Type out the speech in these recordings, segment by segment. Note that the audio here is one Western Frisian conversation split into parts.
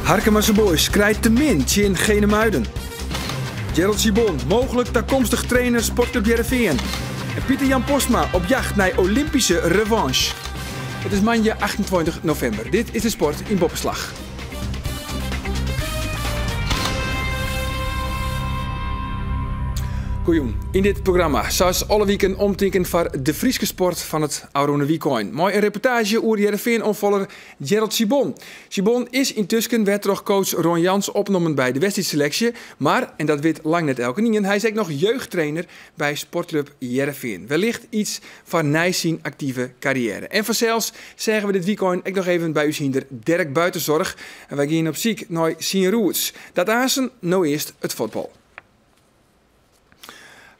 Harkemase Boys krijt te min tsjin Genemuiden. Gerald Sibon, mooglik takomstich trainer Sportklup Hearrenfean. En Pieter Jan Postma op jacht nei Olympyske revanche. It is moandei 28 novimber. Dit is de sport yn Boppeslach. Goejûn. Yn dit programma, sa as alle wiken, omtinken foar de Fryske sport fan it ôfrûne wykein. Mei in reportaazje oer Hearrenfean-oanfaller Gerald Sibon. Sibon is yntusken wer troch coach Ron Jans opnommen by de wedstriidseleksje, mar, en dat wit lang net elkenien, hy is ek noch jeugdtrainer by Sportklup Hearrenfean. Wellicht iets foar nei syn aktive karriêre. En fansels seagen we dit wykein ek noch even by ús hynder Dirk Buitenzorg en wy giene op syk nei syn roots. Dat aansen, no earst it fuotbal.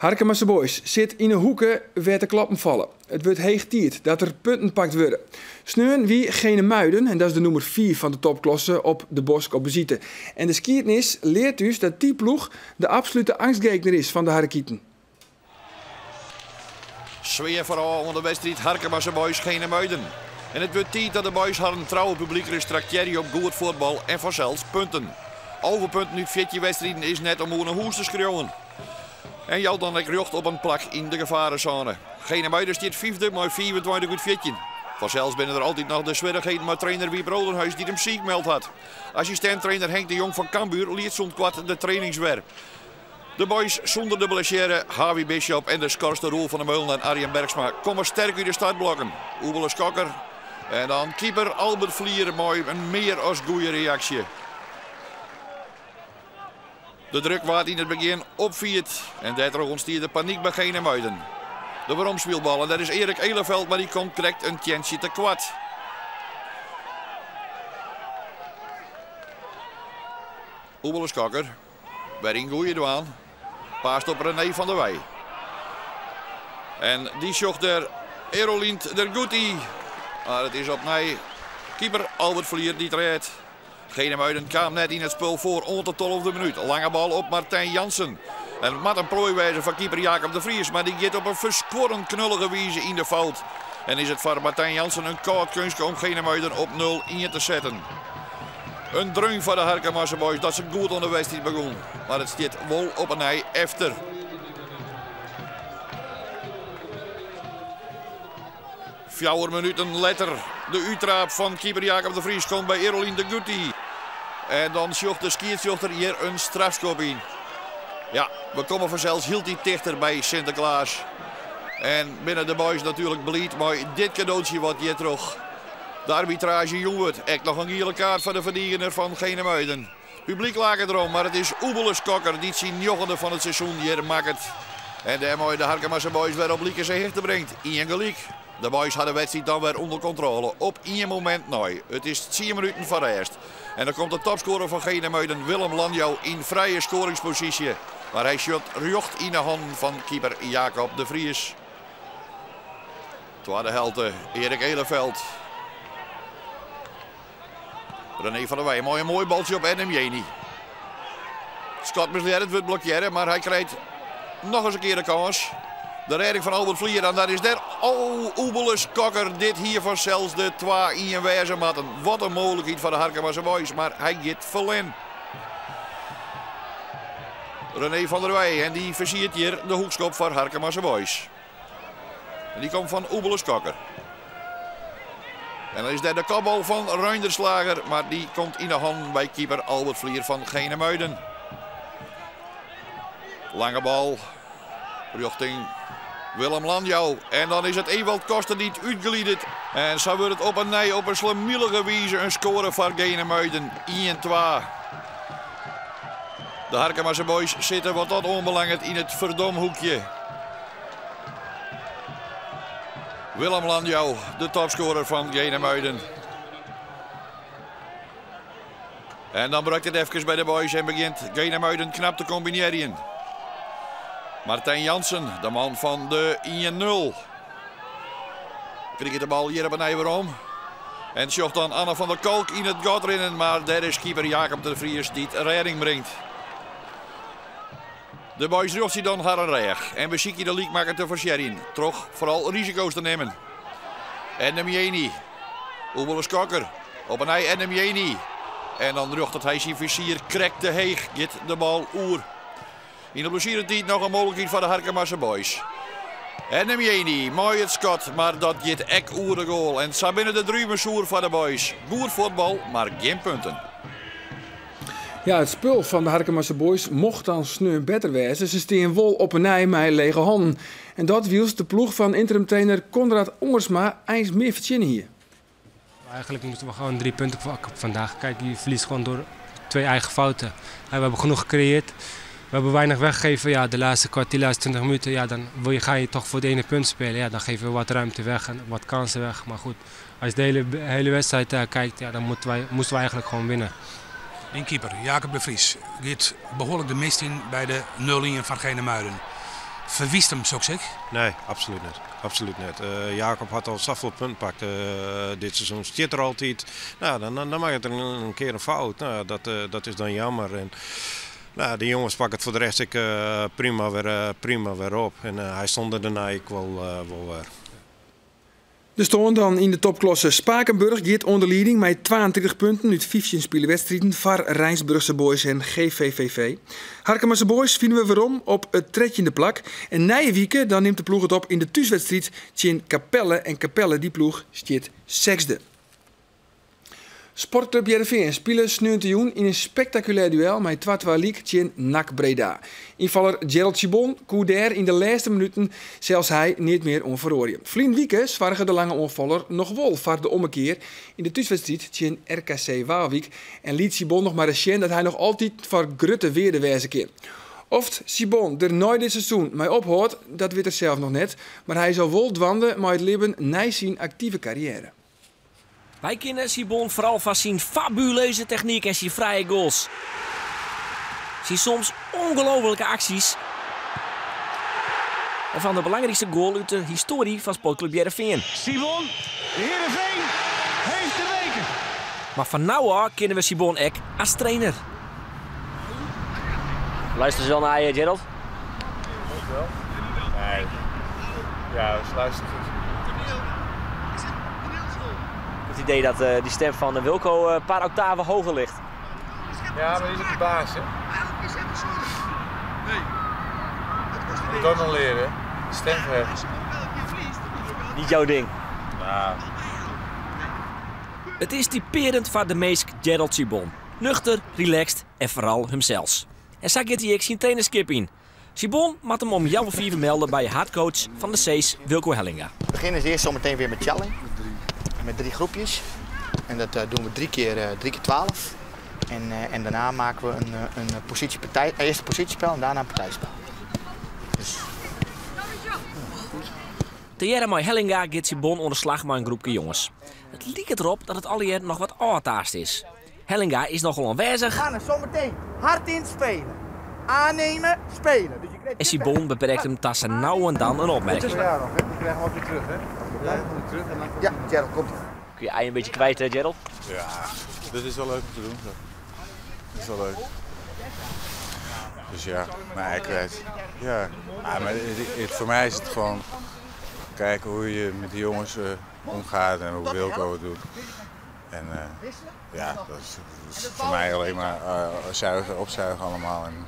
Harkemase Boys sit yn 'e hoeke wêr't de klappen falle. It wurdt heech tiid dat der punten pakt wurde. Sneon wie Genemuiden, en dat is de nûmer fiif fan de topklasse, op de Bosk op besite. En de skiednis leart ús dat dy ploech de absolute angstgegner is fan de Harrekiten. Sfear foarôf oan de wedstriid Harkemase Boys Genemuiden. En it wurdt tiid dat de Boys harren trouwe publyk ris traktearje op goed fuotbal en fansels punten. 11 punten út 14 wedstriden is net om oer nei hûs te skriuwen. En jout dan ek rjocht op in plak yn de gefaresône. Genemuiden stiet fyfde mei 25 út 14. Fansels binne der altyd noch de swierrichheden mei trainer Wieb Rodenhuis dy't him siik meld hat. Assistint-trainer Henk de Jong fan Cambuur liedt sûnt koart de trainings wer. De Boys sûnder de blessearre Harvey Bishop en de skorste Roel van der Meulen en Arjen Bergsma komme sterk út de startblokken. Oebele Skokker en dan keeper Albert Vlier mei in mear as goede reaksje. De druk waard yn it begjin opfierd en dêrtroch ûntstie der panyk by Genemuiden. De weromspylbal en dêr is Erik Eleveld, mar dy komt krekt in teantsje te koart. Oebele Skokker, wer yn goeie dwaan, paast op René van der Weij. En dy sjocht der Erolind Derguti. Mar it is opnij keeper Albert Vlier dy't rêdt. Genemuiden kaam net yn it spul foar oant de tolfde minút. Lange bal op Martijn Jansen. En it moat in proai wêze foar keeper Jacob de Vries, mar dy giet op in ferskuorrend knullige wize yn de fout. En is it foar Martijn Jansen in kâld keunstke om Genemuiden op 0-1 te setten. In dreun foar de Harkemase Boys dat se goed oan de wedstriid begûn, mar it stiet wol op 'e nij efter. Fjouwer minuten letter de úttraap fan keeper Jacob de Vries komt by Erolin Derguti. En dan sjocht de skiedsrjochter hjir in strafskop yn. Ja, we komme fansels hieltyd tichter by Sinteklaas. En binne de boys natuerlik bliid mei dit kadootsje wat hjirtroch de arbitraazje jûn wurdt. Ek noch in giele kaart foar de ferdigener fan Genemuiden. Publyk laket derom, mar it is Oebele Skokker dy't syn njoggende fan it seizoen hjir makket. En dêrmei de Harkemase Boys wer op likense hichte bringt. Ien gelyk. De Boys ha de wedstriid dan wer ûnder kontrôle op ien momint nei. It is tsien minuten foar rêst. En dan komt de topskoarer fan Genemuiden, Willem Lanjouw, yn frije skoaringsposysje. Mar hy sjot rjocht yn de hannen fan keeper Jacob de Vries. Twadde helte, Erik Eleveld. René van der Weij mei in moai baltsje op Adam Jeni. Skot mislearret, wurdt blokkearre, mar hy krijt noch ris in kear de kâns. De rêding fan Albert Vlier en dat is der. Oh, Oebele Skokker, dit hie fansels de 2-1 wêze moatten. Wat in mooglikheid foar de Harkemase Boys, mar hy giet ferlern. René van der Weij en dy fersiert hjir de hoekskop foar Harkemase Boys. En dy komt fan Oebele Skokker. En dan is der de kopbal fan Reinder Slager, mar dy komt yn de hannen by keeper Albert Vlier fan Genemuiden. Lange bal rjochting Willem Lanjouw. En dan is it Ewald Koster dy't útglidet. En sa wurdt it op 'e nij op in slemielige wize in skoare foar Genemuiden. 1-2. De Harkemase Boys sitte wat dat oanbelanget yn it ferdomhoekje. Willem Lanjouw, de topscorer fan Genemuiden. En dan brekt it efkes by de Boys en begjint Genemuiden knap te kombinearjen. Martijn Jansen, de man fan de 1-0. Kriget de bal hjir op 'e nij werom. En sjocht dan Anne van der Kolk yn it gat rinnen, mar dêr is keeper Jacob de Vries dy't rêding bringt. De Boys rjochtsje dan harren rêch en besykje de lykmakker te forsearjen troch foaral risiko's te nimmen. Adam Jeni, Oebele Skokker, op 'e nij Adam Jeni. En dan rjochtet hy syn fizier krekt te heech, giet de bal oer. Yn de blessueretiid noch in mooglikheid foar de Harkemase Boys. En Nemieni mei it skot, mar dat giet ek oer de goal. En sa binne de druven soer foar de Boys. Goed fuotbal, mar gjin punten. Ja, it spul fan de Harkemase Boys mocht dan sneon better wêze. Se stean wol op 'e nij mei lege hannen. En dat wylst de ploech fan interim-trainer Conrad Ongersma eins mear fertsjinne hie. Eigenlijk moesten we gewoon 3 punten pakken vandaag. Kijk, je verliest gewoon door 2 eigen fouten. We hebben genoeg gecreëerd. We hebben weinig weggegeven. Ja, de laatste kwart, die laatste 20 minuten, ja, dan ga je toch voor het ene punt spelen. Ja, dan geven we wat ruimte weg en wat kansen weg. Maar goed, als je de hele wedstrijd kijkt, ja, dan moesten we eigenlijk gewoon winnen. Een keeper, Jacob de Vries, gaat behoorlijk de mist in bij de 0-1 van Genemuiden. Verwiest hem, zou ik zeggen? Nee, absoluut niet. Absoluut niet. Jacob had al zoveel punten gepakt dit seizoen. Zit er altijd. Nou, dan maakt het er een keer een fout. Nou, dat is dan jammer. En, nou, de jongens pakken het voor de rest ik prima weer op. En hij stond er daarna ik wel weer. De stân dan yn de topklasse Spakenburg giet oan de lieding mei 22 punten út 15 spylwedstriden foar Rijnsburgse Boys en GVVV. Harkemase Boys fine we werom op it trettjinde plak. En nije wike dan nimt de ploech it op yn de thúswedstriid tsjin Capelle. En Capelle, dy ploech, stiet sechsde. Sportclub Hearrenfean spile sneontejûn yn in spektakulêr duel mei 2-2 lyk tsjin NAC Breda. Ynfaller Gerald Sibon koe dêr yn de lêste minuten sels hy neat mear oan feroarje. Ferline wike soarge de lange oanfaller noch wol foar de ommekear yn de thúswedstriid tsjin RKC Waalwijk en liet Sibon noch mar ris sjen dat hy noch altyd foar grutte wearde wêze kin. Oft Sibon der nei dit seizoen mei ophâldt, dat wit er sels noch net, mar hy is al wol dwaande mei it libben nei syn aktive karriêre. Wy kenne Sibon foaral fan syn fabuleuze technyk en syn frije goals. Syn soms ûngelooflike aksjes. En fan de belangrykste goal út de histoarje fan Sportclub Hearrenfean. Sibon, Heerenveen heeft de beker. Mar fan no ôf kenne we Sibon ek as trainer. Luister ze wel naar je, Gerald? Wel? Nee. Ja, ze luisteren goed. Het idee dat die stem van Wilco een paar octaven hoger ligt. Ja, maar die is ook de baas, hè? Moet ook nog leren, hè? De stem verheffen. Niet jouw ding. Nou. It is typearjend foar de minsk Gerald Sibon. Nuchter, relaxed en foaral himsels. En sa giet hy ek syn trainerskip yn. Sibon moat him om 4:30 melde by headcoach fan de C's, Wilco Hellinga. We beginnen eerst zometeen weer met Tjalling. Met 3 groepjes. En dat doen we 3 keer 12. En daarna maken we een positiepartij, eerst een positiespel en daarna een partijspel. Dus. Tegearre mei Hellinga giet Sibon oan de slach mei in groepke jonges. It liket derop dat it allegear noch wat ôftaast is. Hellinga is nochal oanwêzich. We gaan er zometeen hard in spelen. Aannemen, spelen. Dus je krijgt En Sibon beperkt him ta sa no en dan in opmerking. Ja, nog, hè? Die krijgen we ook weer terug, hè? Ja, komt terug en dan komt Ja, Gerald komt. Kun je ei een beetje kwijt, hè, Gerald? Ja, dat is wel leuk om te doen. Dat is wel leuk. Dus ja, mijn ei kwijt. Ja, ah, maar voor mij is het gewoon kijken hoe je met die jongens omgaat en hoe Wilco het doet. En ja, dat is voor mij alleen maar zuigen, opzuigen allemaal. En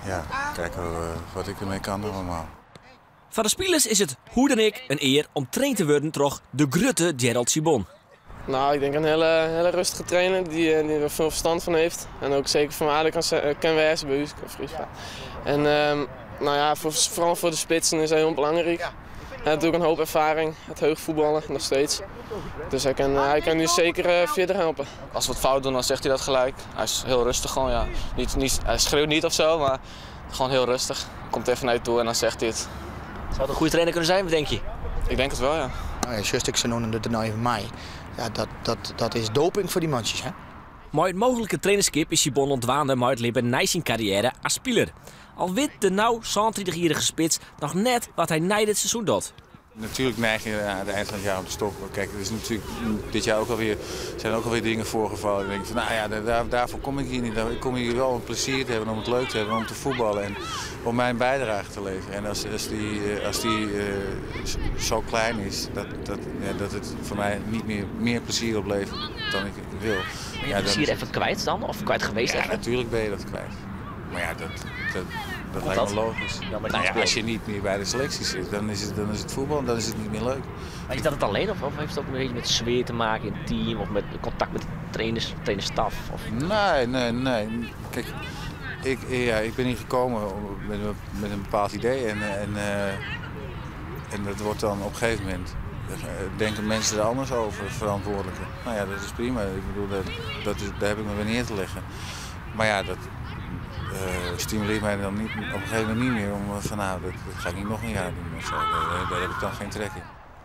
ja, kijken wat ik ermee kan allemaal. Foar de spilers is it hoe dan ek in ear om traind te wurden troch de grutte Gerald Sibon. Nou, ik denk een hele rustige trainer die er veel verstand van heeft. En ook zeker van waarde kan wezen bij ons, kan Fries praten. En vooral voor de spitsen is hij heel belangrijk. Hij heeft ook een hoop ervaring, het heug voetballen nog steeds. Dus hij kan nu zeker verder helpen. Als we wat fout doen, dan zegt hij dat gelijk. Hij is heel rustig gewoon, ja. Hij schreeuwt niet of zo, maar gewoon heel rustig. Hij komt even naar je toe en dan zegt hij het. Zou het een goede trainer kunnen zijn, wat denk je? Ik denk het wel, ja. Nou ja, just ik ze noemen het nou even mij. Ja, dat is doping voor die mannetjes, hè? Maar it mooglike trainerskip is Sibon oan dwaande mei it libben nei syn karriêre as spiler. Al wit de no 37-jarige spits noch net wat hy nei dit seizoen docht. Natuurlijk neig je aan het eind van het jaar om te stoppen. Kijk, er is natuurlijk dit jaar ook alweer, zijn ook alweer dingen voorgevallen. Dan denk ik van, nou ja, daarvoor kom ik hier niet. Ik kom hier wel om plezier te hebben, om het leuk te hebben, om te voetballen en om mijn bijdrage te leveren. En als die zo klein is, dat het voor mij niet meer plezier oplevert dan ik wil. Ben je het plezier even kwijt dan? Of kwijt geweest Ja, even? natuurlijk ben je dat kwijt. Maar ja, dat Komt lijkt me dat? logisch. Ja, maar Nou ja, niet als je niet meer bij de selectie zit, dan is het voetbal en dan is het niet meer leuk. Maar is dat het alleen of heeft het ook een beetje met sfeer te maken in het team of met contact met de trainers, trainerstaf? Of? Nee, nee, nee. Kijk, ik ben hier gekomen met een bepaald idee en dat wordt dan op een gegeven moment, denken mensen er anders over, verantwoordelijken. Nou ja, dat is prima. Ik bedoel, daar heb ik me weer neer te leggen. Maar ja, dat stimuleert mij dan niet, op een gegeven moment niet meer om van nou, dat ga ik niet nog een jaar doen of zo. Daar heb ik dan geen trek in.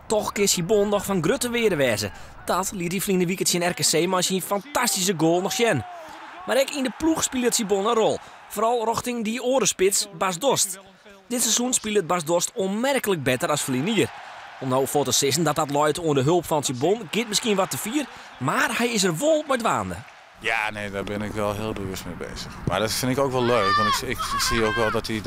Toch is Sibon nog van grutte weerwezen. Dat liet die vrienden weekend in RKC maar zijn fantastische goal nog zien. Maar ook in de ploeg speelt Sibon een rol. Vooral richting die orenspits Bas Dost. Dit seizoen speelt Bas Dost onmerkelijk beter als Vlinier. Om nou voor te sissen dat dat luidt onder de hulp van Sibon, gaat misschien wat te vier, maar hij is er vol met waande. Ja, nee, daar ben ik wel heel bewust mee bezig. Maar dat vind ik ook wel leuk, want ik zie ook wel dat hij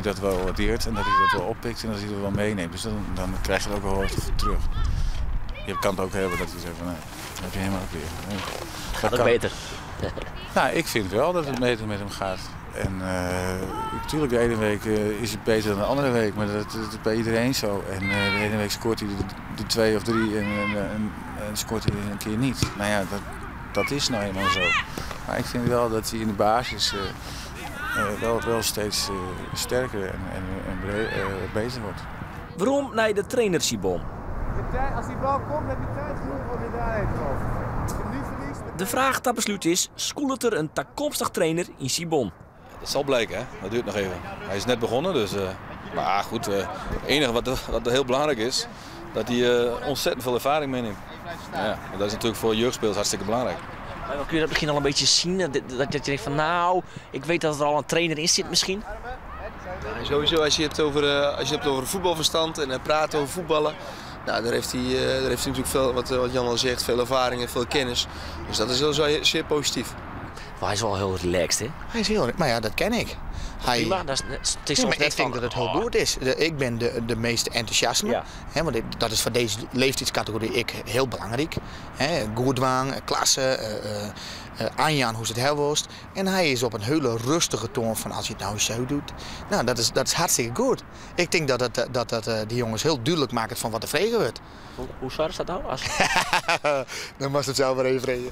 dat wel waardeert en dat hij dat wel oppikt en dat hij dat wel meeneemt. Dus dan krijg je het ook wel wat terug. Je kan het ook hebben dat hij zegt van, nee, dan heb je helemaal ook weer. Nee, dat Gaat ook kan. beter. Nou, ik vind wel dat het beter met hem gaat. En natuurlijk, de ene week is het beter dan de andere week, maar dat is bij iedereen zo. En de ene week scoort hij de 2 of 3 en scoort hij een keer niet. Nou ja, dat is nou eenmaal zo. Maar ik vind wel dat hij in de basis wel steeds sterker en beter wordt. Waarom naar de trainer Sibon? Als die bal komt, heb je tijd genoeg om je daar even over. Als je nu verliest, dan De vraag dat besluit is, skoelt er een toekomstig trainer in Sibon? Dat zal blijken, hè? Dat duurt nog even. Hij is net begonnen, dus maar goed, het enige wat heel belangrijk is, dat hij ontzettend veel ervaring meeneemt. Ja, dat is natuurlijk voor jeugdspelers hartstikke belangrijk. Maar kun je dat misschien al een beetje zien? Dat je denkt van nou, ik weet dat er al een trainer in zit misschien? Ja, sowieso, als je het hebt over voetbalverstand en praten over voetballen, nou, daar heeft hij natuurlijk veel, wat Jan al zegt, veel ervaring en veel kennis. Dus dat is wel zeer positief. Maar hij is wel heel relaxed, hè? Hij is heel relaxed, maar ja, dat ken ik. Prima, dat is net, het is Nee, soms maar net ik denk van, dat het heel oh. goed is. Ik ben de meest enthousiasme. Hè, want dat is voor deze leeftijdscategorie ik heel belangrijk. Hè, Goedwang, klasse, Anjan, hoe ze het helwost. En hij is op een hele rustige toon van als je het nou zo doet. Nou, dat is hartstikke goed. Ik denk dat die jongens heel duidelijk maken van wat er vregen wordt. Hoe zwaar is dat nou? Als... Dan was het zelf maar even vregen.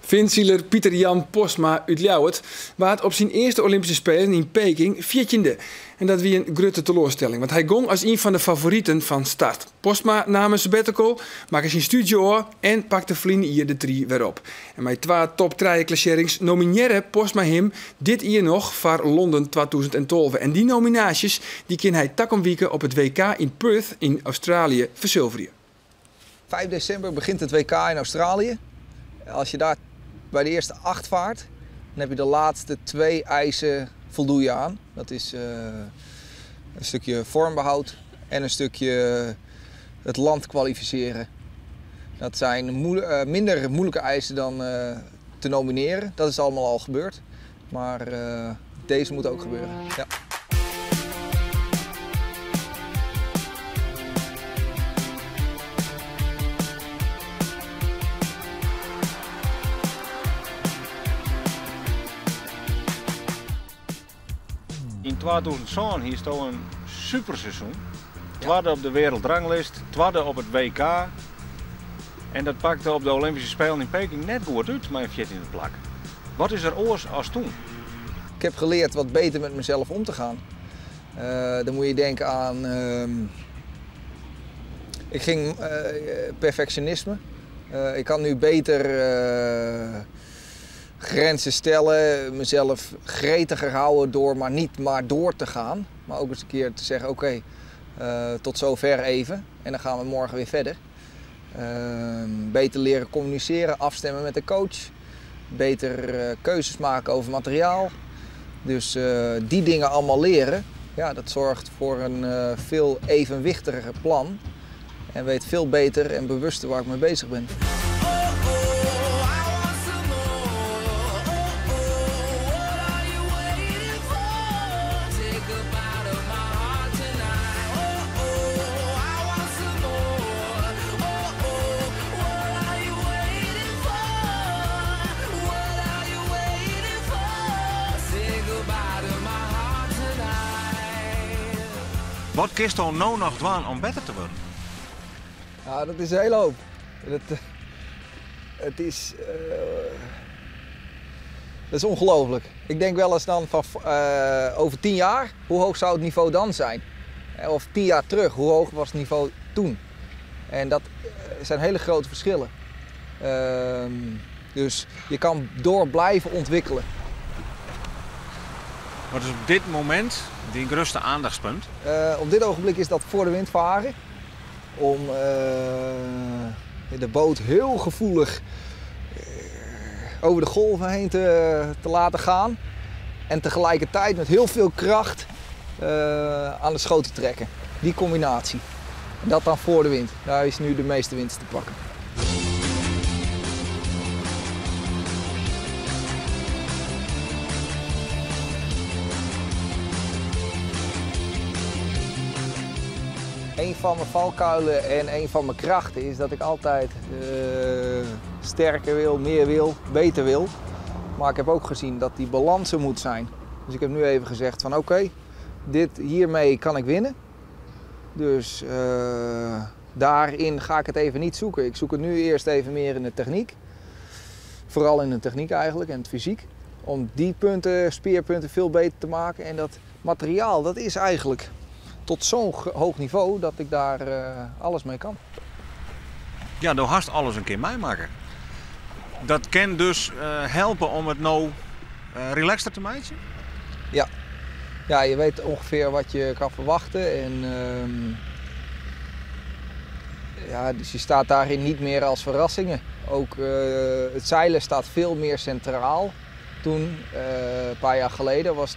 Finnsiler Pieter-Jan Postma uit Ljouwert waard op zijn eerste Olympische Spelen in Peking 14e. En dat wie een grote teleurstelling, want hij gong als een van de favorieten van start. Postma nam een sabbatical, maakte zijn studio en pakte Vlien hier de 3 weer op. En met 2 top 3 klasserings nomineerde Postma hem dit jaar nog voor Londen 2012. En die nominaties die kan hij takom wieken op het WK in Perth in Australië verzilveren. 5 december begint het WK in Australië. Als je daar bij de eerste 8 vaart, dan heb je de laatste 2 eisen voldoe je aan. Dat is een stukje vormbehoud en een stukje het land kwalificeren. Dat zijn minder moeilijke eisen dan te nomineren. Dat is allemaal al gebeurd. Maar deze moet ook gebeuren. Ja. In 2007 hier is het een superseizoen. Tweede op de wereldranglijst, tweede op het WK. En dat pakte op de Olympische Spelen in Peking net goed uit, mijn 14e plak. Wat is er oors als toen? Ik heb geleerd wat beter met mezelf om te gaan. Dan moet je denken aan... ik ging perfectionisme. Ik kan nu beter grenzen stellen, mezelf gretiger houden door maar niet maar door te gaan. Maar ook eens een keer te zeggen, oké, tot zover even en dan gaan we morgen weer verder. Beter leren communiceren, afstemmen met de coach. Beter keuzes maken over materiaal. Dus die dingen allemaal leren, dat zorgt voor een veel evenwichtiger plan. En weet veel beter en bewuster waar ik mee bezig ben. Wat kinsto no noch dwaan om better te wurden? Ja, dat is in hele hoop. Dat, het is, dat is ongelooflijk. Ik denk wel eens dan van over 10 jaar, hoe hoog zou het niveau dan zijn? Of 10 jaar terug, hoe hoog was het niveau toen? En dat zijn hele grote verschillen. Dus je kan door blijven ontwikkelen. Wat is op dit momint dyn grutste oandachtspunt? Op dit ogenblik is dat voor de wind varen. Om de boot heel gevoelig over de golven heen te laten gaan. En tegelijkertijd met heel veel kracht aan de schoot te trekken. Die combinatie. En dat dan voor de wind. Daar is nu de meeste winst te pakken. Een van mijn valkuilen en een van mijn krachten is dat ik altijd sterker wil, meer wil, beter wil. Maar ik heb ook gezien dat die balans er moet zijn. Dus ik heb nu even gezegd van oké, hiermee kan ik winnen. Dus daarin ga ik het even niet zoeken. Ik zoek het nu eerst even meer in de techniek. Vooral in de techniek eigenlijk en het fysiek. Om die punten, speerpunten veel beter te maken. En dat materiaal, dat is eigenlijk tot zo'n hoog niveau dat ik daar alles mee kan. Ja, do hast alles in kear meimakke. Dat kin dus helpe om it no relaxter te meitsjen? Ja. Ja, je weet ongeveer wat je kan verwachten. En, ja, dus je staat daarin niet meer als verrassingen. Ook het zeilen staat veel meer centraal. Toen, een paar jaar geleden, was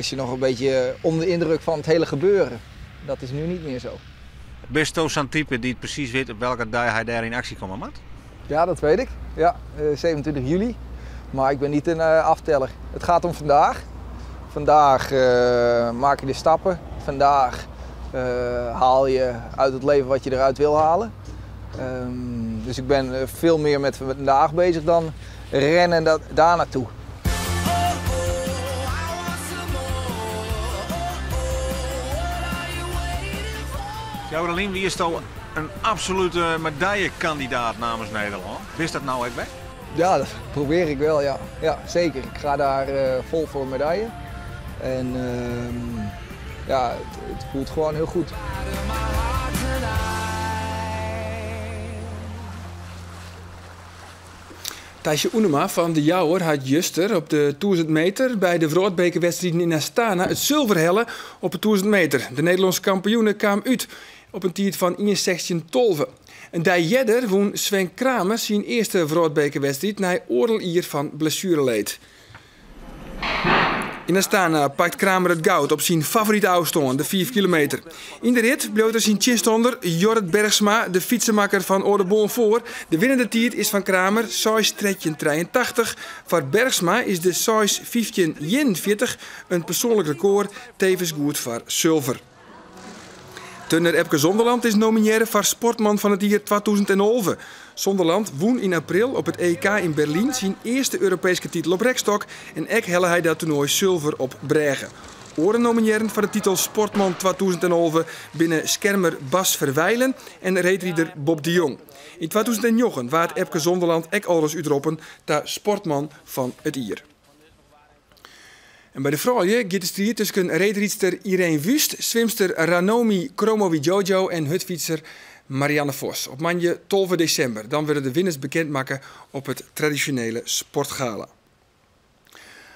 je nog een beetje onder de indruk van het hele gebeuren. Dat is nu niet meer zo. Bisto sa'n type dy't presys wit op welke dei hy dêr yn aksje komme moat? Ja, dat weet ik. Ja, 27 juli. Maar ik ben niet een afteller. Het gaat om vandaag. Vandaag maak je de stappen. Vandaag haal je uit het leven wat je eruit wil halen. Dus ik ben veel meer met vandaag bezig dan rennen daar naartoe. Ja, Lien, wie is toch een absolute medaillekandidaat namens Nederland? Wist dat nou ook bij? Ja, dat probeer ik wel, ja. Ja, zeker. Ik ga daar vol voor medaille. En ja, het voelt gewoon heel goed. Thijsje Oenema fan De Jouwer hat juster op de 1000 meter by de wrâldbekerwedstriden yn Astana it sulver helle op de 1000 meter. De Nederlânske kampioene kaam út op in tiid fan 1.16.12. In dei earder wûn Sven Kramer syn earste wrâldbekerwedstriid nei oardel jier fan blessuereleed. Yn Astana pakt Kramer it goud op syn favorite ôfstân, de 5 kilometer. Yn de rit bliuwt er syn tsjinstanner Jorrit Bergsma, de fytsemakker fan Oldeboorn, foar. De winnende tiid is fan Kramer 6.13.83. Foar Bergsma is de 6.15.41 in persoanlik rekôr, teffens goed foar sulver. Turner Epke Zonderland is nominearre foar Sportman fan it Jier 2011. Zonderland wûn yn april op it EK yn Berlyn syn earste Europeeske titel op rekstok en ek helle hy dat toernoai sulver op brêge. Oare nominearren foar de titel Sportman 2011 binne skermer Bas Verwijlen en reedrider Bob de Jong. Yn 2009 waard Epke Zonderland ek alris útroppen ta Sportman fan it Jier. En by de froulju giet de striid tusken reedrydster Ireen Wüst, swimster Ranomi Kromowidjojo en hurdfytser Marianne Vos. Op moandei 12 desimber. Dan wurde de winners bekend makke op it tradisjonele sportgala.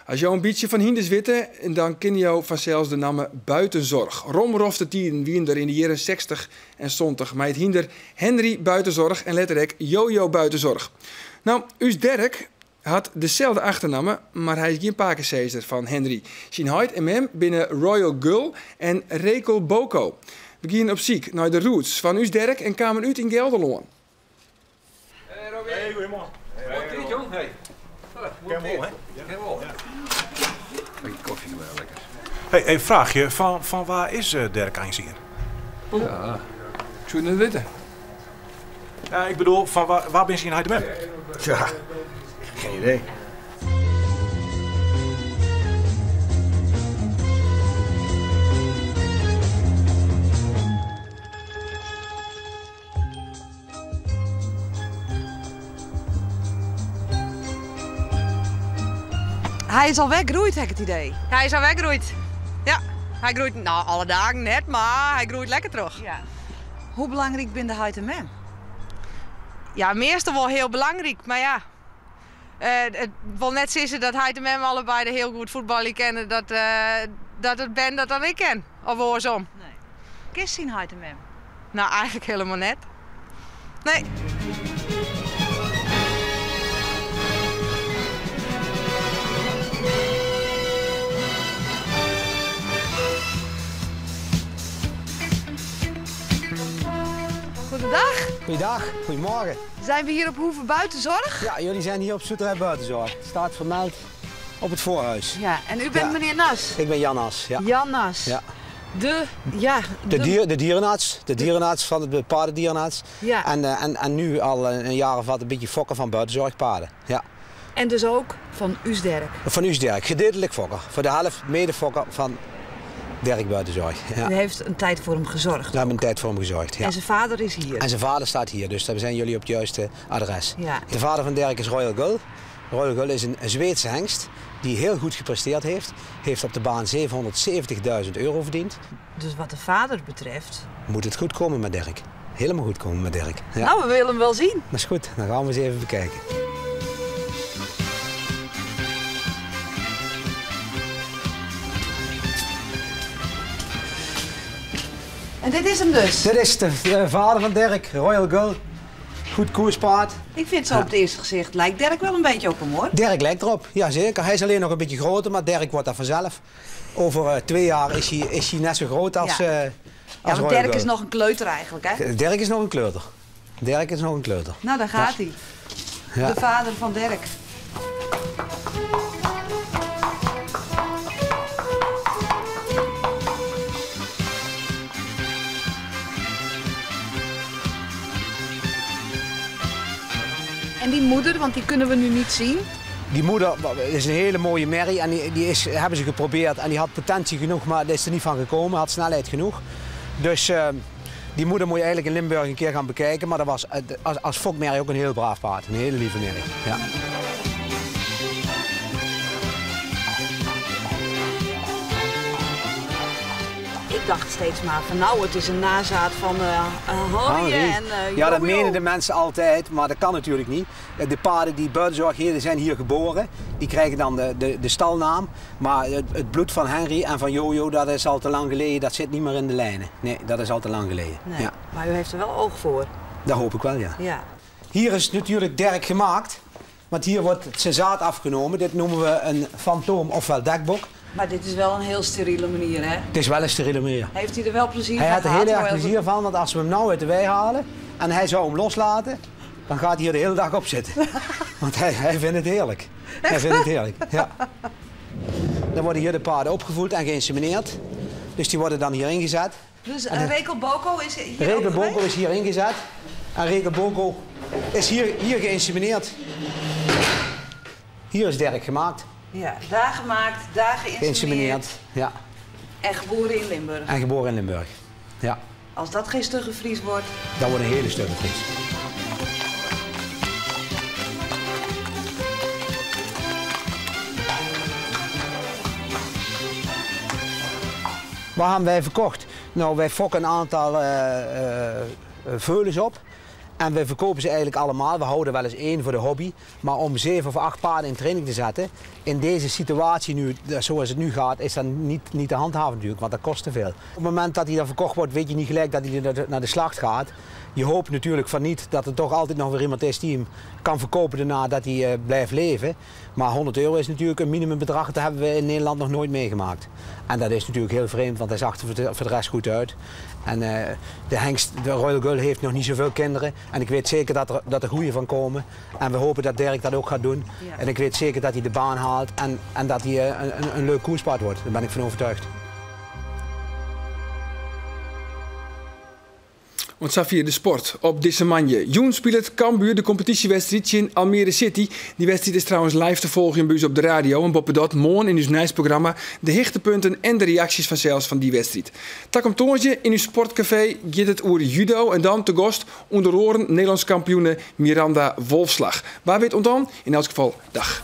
As jo in bytsje fan hynders witte, dan kenne jo fansels de namme Buitenzorg. Romrofte tiden wiene der yn de jierren 60 en 70 mei it hynder Henry Buitenzorg en letter ek Jojo Buitenzorg. Nou, ús Dirk hat deselde achternamme, mar hy is gjin pakesizzer fan Henry. Syn heit en mem binne Royal Gull en Rekel Boko. We giene op syk nei de roots fan ús Dirk en kamen út yn Gelderlân. Hey Robin. Hey, goeiemoarn. Hey, jong. Hey. Ken wol, hè? Ken wol. Bakje kofje wel lekker. Hey, even vraagje. Fan wa is Dirk eins hjir? Ja, ik soe it net witte. Ja, ik bedoel, fan wa binne syn heit en mem? Ja, geen idee. Hy is alwer groeid, ha ik it idee. Hy is alwer groeid. Ja, hy groeit, no, alle dagen net, mar hy groeit lekker troch. Ja. Hoe belangryk binne de heit en mem? Ja, meastal wol hiel belangryk, mar ja. It wol net sizze dat heit en mem allebeide hiel goed fuotbalje kinne, dat, dat it bern dat dan ek kin. Of oarsom. Nee. Kenst syn heit en mem? No, eigentlik hielendal net. Nee. Goedendag. Goeiedag, goedemorgen. Zijn we hier op Hoeve Buitenzorg? Ja, jullie zijn hier op Zoeterij Buitenzorg. Het staat vermeld op het voorhuis. Ja, en u bent Ja. meneer Nas? Ik ben Jan Nas, ja. Jan Nas. Ja. De, ja, De, dier, de dierenarts, de dierenarts van het paardendierenarts. Ja. En, en nu al een jaar of wat een beetje fokker van buitenzorgpaarden. Ja. En dus ook van Us Dirk. Van Us Dirk, gedeeltelijk fokker. Voor de helft medefokker van Dirk Buitenzorg. Ja. U heeft een tijd voor hem gezorgd. We hebben een tijd voor hem gezorgd, ja. En zijn vader is hier. En zijn vader staat hier, dus daar zijn jullie op het juiste adres. Ja. De vader van Dirk is Royal Gull. Royal Gull is een Zweedse hengst die heel goed gepresteerd heeft. Heeft op de baan 770.000 euro verdiend. Dus wat de vader betreft. Moet het goed komen met Dirk. Helemaal goed komen met Dirk. Ja. Nou, we willen hem wel zien. Dat is goed, dan gaan we eens even bekijken. En dit is hem dus. Dit is de vader van Dirk, Royal Gull. Goed koerspaard. Ik vind zo op het eerste gezicht lijkt Dirk wel een beetje op hem hoor. Dirk lijkt erop, jazeker. Hij is alleen nog een beetje groter, maar Dirk wordt dat vanzelf. Over 2 jaar is hij net zo groot als, Ja. als Ja, want Royal Dirk Gull. is nog een kleuter eigenlijk hè? Dirk is nog een kleuter. Dirk is nog een kleuter. Nou, daar gaat hij. Ja. De vader van Dirk. En die moeder, want die kunnen we nu niet zien. Die moeder is een hele mooie merrie en die hebben ze geprobeerd. En die had potentie genoeg, maar dat is er niet van gekomen. Had snelheid genoeg. Dus die moeder moet je eigenlijk in Limburg een keer gaan bekijken. Maar dat was als fokmerrie ook een heel braaf paard. Een hele lieve merrie. Ja. Ik dacht steeds maar van nou, het is een nazaat van Henri Henri. en Ja, dat Jojo. menen de mensen altijd, maar dat kan natuurlijk niet. De paarden die buitenzorg hier zijn hier geboren, die krijgen dan de stalnaam. Maar het bloed van Henri en van Jojo, dat is al te lang geleden, dat zit niet meer in de lijnen. Nee, dat is al te lang geleden. Nee, Ja, Maar u heeft er wel oog voor. dat hoop ik wel, ja. Ja. Hier is natuurlijk Dirk gemaakt, want hier wordt zijn zaad afgenomen. Dit noemen we een fantoom ofwel dekbok. Maar dit is wel een heel steriele manier, hè? Het is wel een steriele manier. Heeft hij er wel plezier Hij van had er gehad? heel erg Royal plezier van, want als we hem nou uit de wei halen en hij zou hem loslaten, dan gaat hij hier de hele dag op zitten. Want hij vindt het heerlijk. Hij vindt het heerlijk, ja. Dan worden hier de paarden opgevoed en geïnsemineerd. Dus die worden dan hier ingezet. Dus En de- Rekel Boko is hier Rekel ook Boko geweest? is hier ingezet. En Rekel Boko is hier geïnsemineerd. Hier is Dirk gemaakt. Ja, daar gemaakt, daar geïnsemineerd. Geïnsemineerd, ja. En geboren in Limburg. En geboren in Limburg. Ja, Als dat geen stugge Fries wordt. dat wordt een hele stugge Fries. Waar hebben wij verkocht? Nou, wij fokken een aantal veulens op. En wij verkopen ze eigenlijk allemaal. We houden wel eens 1 voor de hobby. Maar om 7 of 8 paarden in training te zetten, in deze situatie nu, zoals het nu gaat, is dat niet te handhaven natuurlijk, want dat kost te veel. Op het moment dat hij dan verkocht wordt, weet je niet gelijk dat hij naar de slacht gaat. Je hoopt natuurlijk van niet dat er toch altijd nog weer iemand is die hem kan verkopen daarna dat hij blijft leven. Maar 100 euro is natuurlijk een minimumbedrag, dat hebben we in Nederland nog nooit meegemaakt. En dat is natuurlijk heel vreemd, want hij zag er voor de rest goed uit. En de hengst, de Royal Gull, heeft nog niet zoveel kinderen. En ik weet zeker dat er goeie van komen. En we hopen dat Dirk dat ook gaat doen. En ik weet zeker dat hij de baan haalt en dat hij een leuk koerspaard wordt. Daar ben ik van overtuigd. Want Safir de sport op deze manje. Joen speelt Cambuur de competitiewedstrijd in Almere City. Die wedstrijd is trouwens live te volgen in Buus op de radio. En boppedat morgen in uw nieuwsprogramma de hichtepunten en de reacties van zelfs van die wedstrijd. Tak om toontje in uw sportcafé gaat het oer judo en dan te gast onder oren Nederlands kampioene Miranda Wolfslag. Waar weet dan? In elk geval, dag.